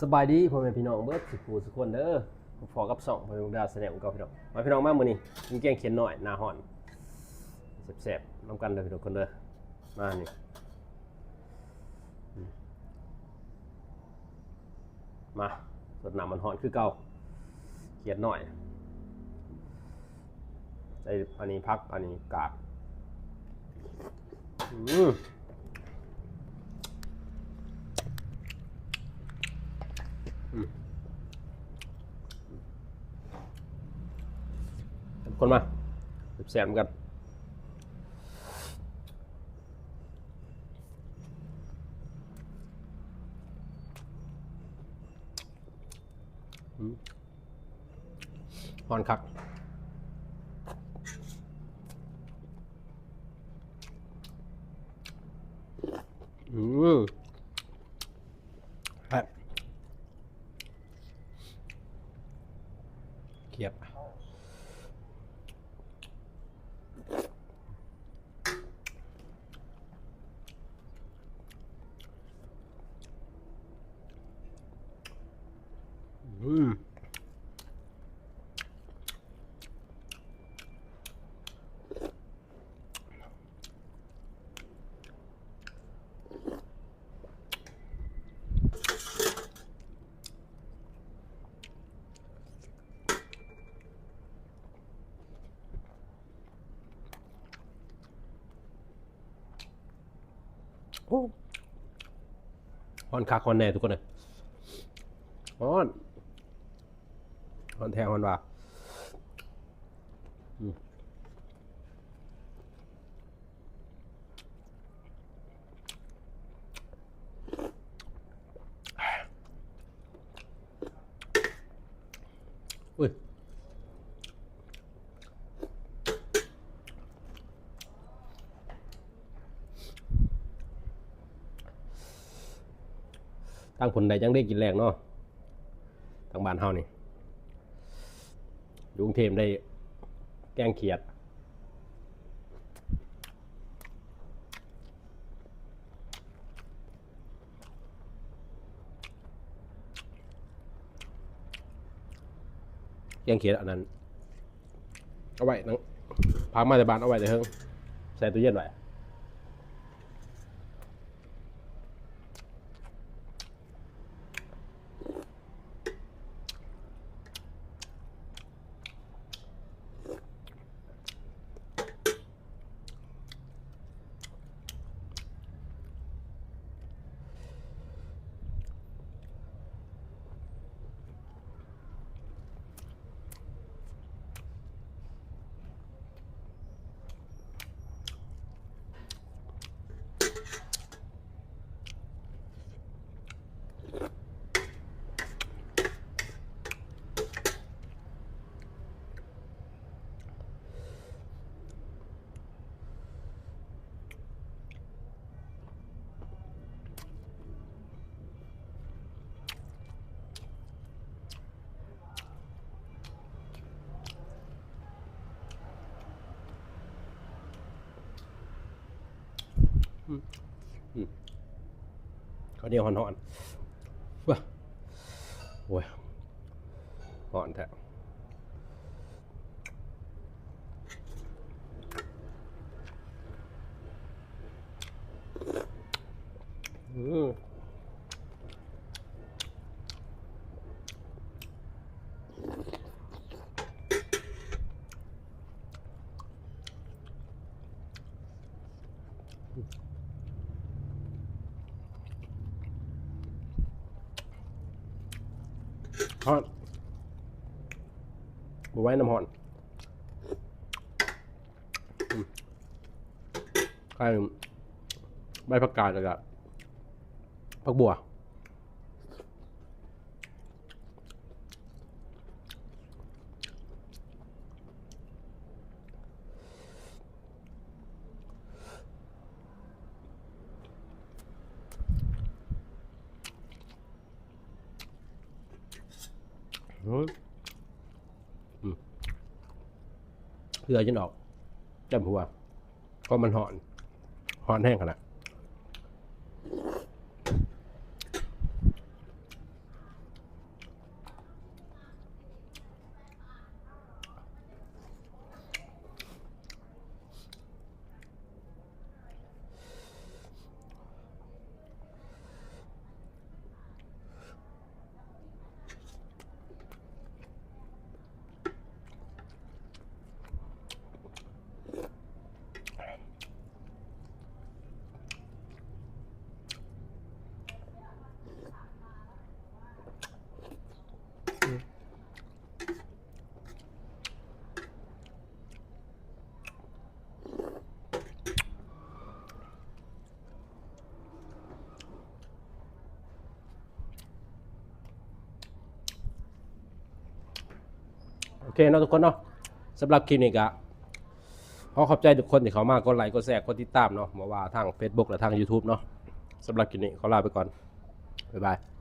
ສະບາຍດີພໍ່ແມ່ພີ່ນ້ອງເບິດສູ່ຜູ້ສູ່ຄົນເດີ ພົບພໍ້ກັບຊ່ອງພໍ່ແມ່ບຸກດາ Channel ຄືເກົ່າພີ່ນ້ອງ. ມາພີ່ນ້ອງ ມາມື້ນີ້ກິນແກງຂຽດນ້ອຍໜ້າຮ້ອນ ແຊບໆນຳກັນເດີທຸກຄົນເດີ. ມານີ້ ອືມ ມາ ສົດນ້ຳມັນຮ້ອນຄືເກົ່າ ຂຽດນ້ອຍ ໃສ່ອັນນີ້ ຜັກອັນນີ້ ກາດ ອືມ ອືມ ທຸກຄົນມາ ແຊບໆນຳກັນ. ອືມ ຮ້ອນຄັກ ອືມ ແຊບ ຂຽດ ອືມ ໂອ້ ຮ້ອນຄັກຮ້ອນແນ່ທຸກຄົນເອີຍ ຮ້ອນ ຮ້ອນແທ້ຮ້ອນວ່າ ອືມ. ອຸ້ຍ ທາງພຸ້ນໄດ້ຫຍັງເດ້ກິນແລງເນາະ ທາງບ້ານເຮົານີ້ ຢູ່ກຸງເທບໄດ້ແກງຂຽດ ແກງຂຽດອັນນັ້ນ ເອົາໄວ້ນຳ ພາມາແຕ່ບ້ານ ເອົາໄວ້ແຕ່ເທິງ ໃສ່ຕູ້ເຢັນໄວ້. ອືມ ອືມ ເຂົ້າໜຽວຮ້ອນໆ ວ້າ ໂອ້ຍ ຮ້ອນແທ້. ອືມ ຮ້ອນ ບໍ່ໄຫວນ້ຳຮ້ອນ. ອືມ ໃສ່ໃບຜັກກາດ ແລ້ວກະຜັກບົ່ວ. ໂອ້ຍ ອືມ ເຫື່ອຈົນອອກ ເຕັມຫົວ ເພາະມັນຮ້ອນ ຮ້ອນແຮງຂະໜາດ. เคเนาะทุกคนเนาะ สำหรับคลิปนี้ก็ขอขอบใจทุกคนที่เข้ามากดไลค์ กดแชร์ กดติดตามเนาะ บ่ว่าทาง Facebook และทาง YouTube เนาะ สำหรับคลิปนี้ขอลาไปก่อน บ๊ายบาย